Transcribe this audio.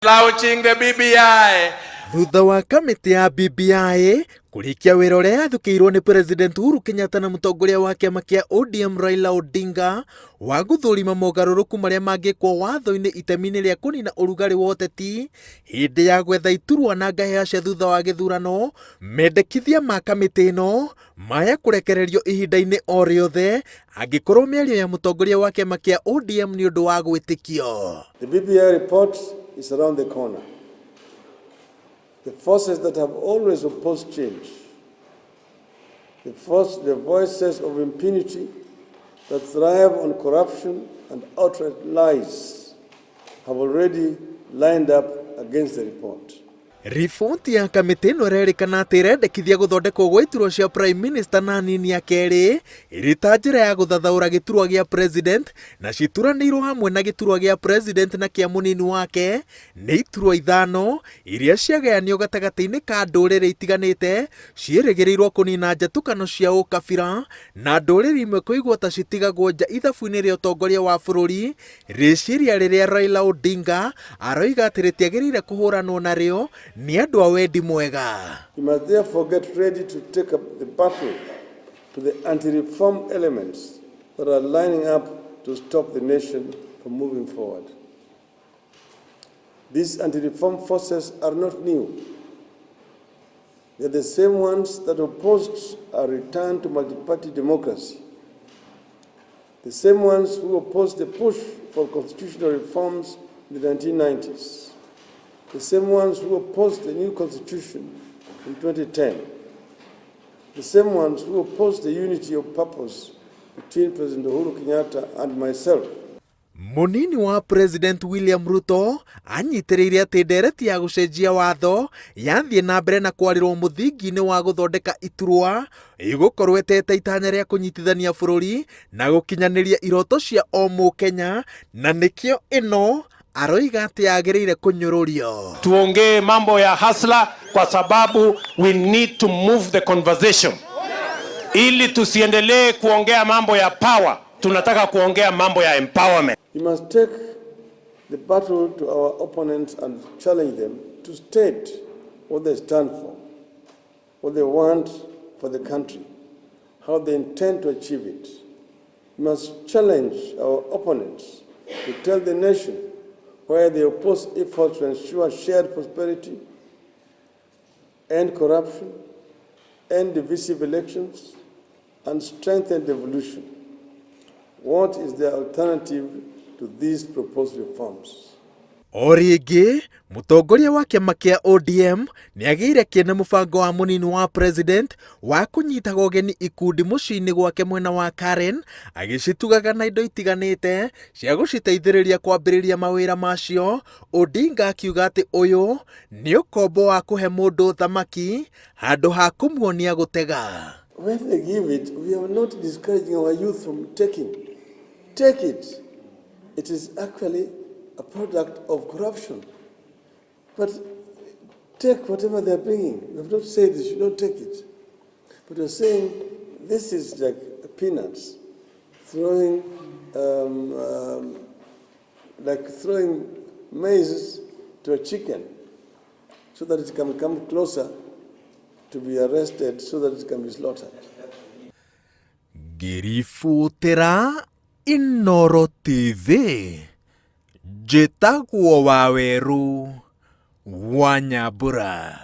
Launching the BBI. Thutha wa kamĩtĩ ya BBI kũrĩkia wĩra ũrĩa yathukĩirwo nĩ President Uhuru Kenyatta na mũtongoria wa kĩama kĩa ODM Raila Odinga wa gũthũrima mogarũrũku marĩa mangĩkwo watho-inĩ itemi-inĩ rĩa kũnina ũrugarĩ wa ũteti hĩndĩ ya gwetha iturwa na ngahĩha cia thutha wa gĩthurano, mendekithia ma kamĩtĩ ĩno maya kũrekererio ihinda-inĩ o rĩothe angĩkorwo mĩario ya mũtongoria wa kĩama kĩa ODM nĩ ũndũ wa gwĩtĩkio. The BBI report is around the corner. The forces that have always opposed change, the voices of impunity that thrive on corruption and outright lies have already lined up against the report. Riboti ya kamĩtĩ ĩno ĩrerĩkana atĩ ĩrendekithia gũthondekwo gwa iturwa cia Prime Minister na anini ake erĩ ĩrĩ ta njĩra ya gũthathaũra gĩturwa gĩa President na cituranĩirwo hamwe na gĩturwa gĩa President na kĩa mũnini wake nĩ iturwa ithano iria ciagayanio gatagatĩ-inĩ ka ndũrĩrĩ itiganĩte ciĩrĩgĩrĩirwo kũnina njatũkano cia ũkabira na ndũrĩrĩ imwe kũigwo ta citigagwo nja ithabu-inĩ rĩa ũtongoria wa bũrũri, rĩciria rĩrĩa Raila Odinga aroiga atĩ rĩtiagĩrĩire kũhũranwo narĩo nĩ andũ a wendi mwega. We must therefore get ready to take up the battle to the anti-reform elements that are lining up to stop the nation from moving forward. These anti-reform forces are not new. They are the same ones that opposed a return to multi-party democracy. The same ones who opposed the push for constitutional reforms in the 1990s. The same ones who opposed the new constitution in 2010. The same ones who opposed the unity of purpose between President Uhuru Kenyatta and myself. Mũnini wa President William Ruto anyitĩrĩire atĩ ndereti ya gũcenjia watho yathiĩ na mbere na kwarĩrwo mũthingi-inĩ wa gũthondeka iturwa ĩgũkorwo ĩtete itanya rĩa kũnyitithania bũrũri na gũkinyanĩria iroto cia o Mũkenya na nĩkĩo ĩno aroiga atĩ yagĩrĩire kũnyũrũrio. Tuongee mambo ya hustler kwa sababu we need to move the conversation ili tusiendelee kuongea mambo ya power. Tunataka kuongea mambo ya empowerment. We must take the battle to our opponents and challenge them to state what they stand for, what they want for the country, how they intend to achieve it. We must challenge our opponents to tell the nation why they oppose efforts to ensure shared prosperity, end corruption, end divisive elections, and strengthen devolution. What is the alternative to these proposed reforms? O rĩngĩ mũtongoria wa kĩama kĩa ODM nĩ agĩire kĩene mũbango wa mũnini wa president wa kũnyitaga ũgeni ikundi mũciĩ-inĩ gwake mwena wa Karen agĩcitugaga na indo itiganĩte cia gũciteithĩrĩria kwambĩrĩria mawĩra macio. Odinga akiuga atĩ ũyũ nĩ ũkombo wa kũhe mũndũ thamaki handũ ha kũmuonia gũtega. When they give it, we are not discouraging our youth from taking. Take it. It is actually a product of corruption. But take whatever they're bringing. We have not said they should not take it. But we're saying this is like peanuts, like throwing maize to a chicken so that it can come closer to be arrested so that it can be slaughtered. Ngĩribotera Inooro TV, njĩtagwo Wawerũ wa Nyambura.